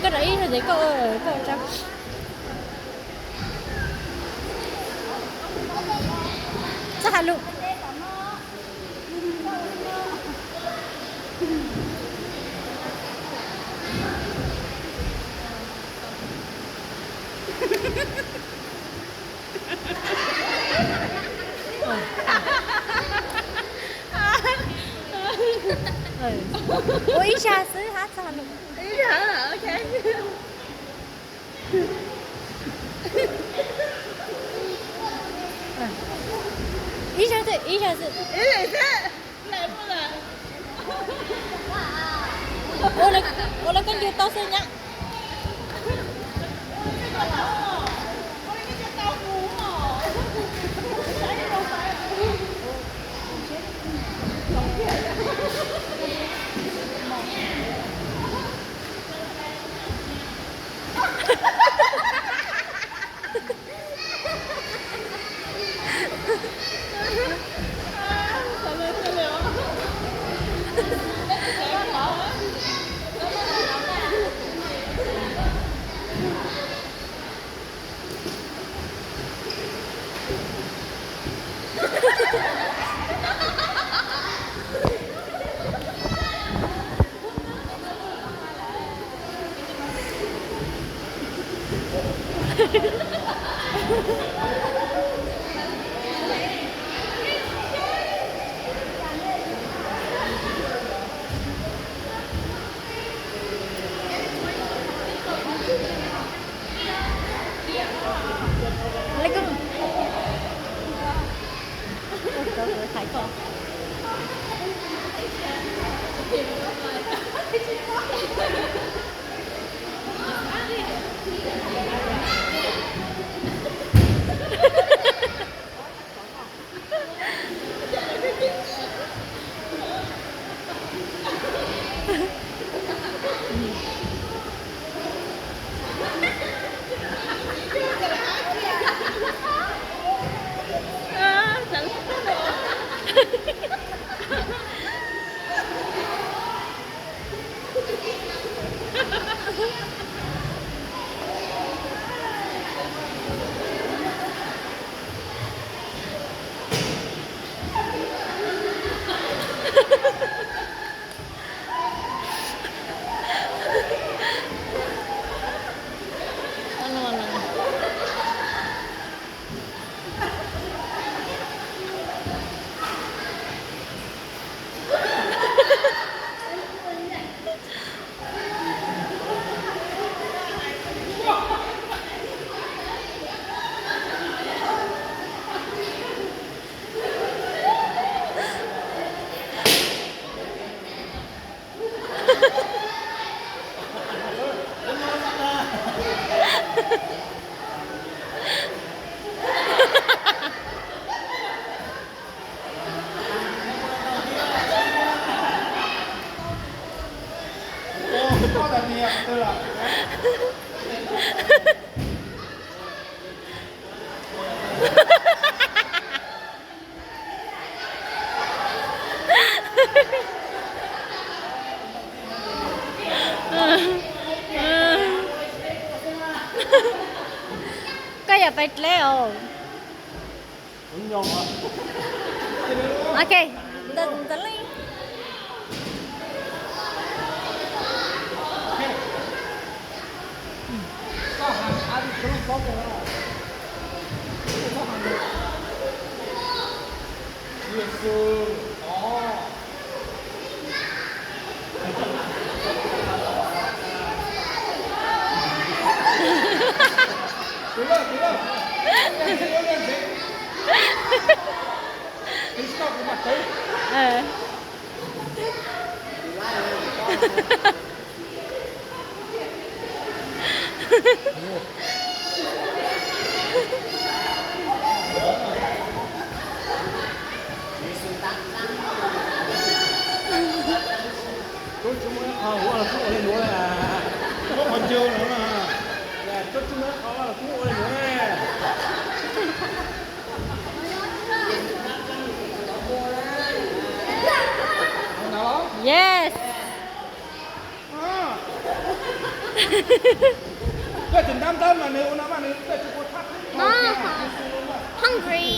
Koj rau ib zaug ces koj, koj tsa. Txoj ha lug. Ua ib zag xwb hab txog lawm. Ib zag xwb, ib zag xwb. Ua lawv koj ncu tau xwb nyab. Koj yog pais dleb os. Ok, ntawd li. Yes. Koj tsis ntab ntawv mas nws ua no mas nws koj tsis ua thab. Hungry.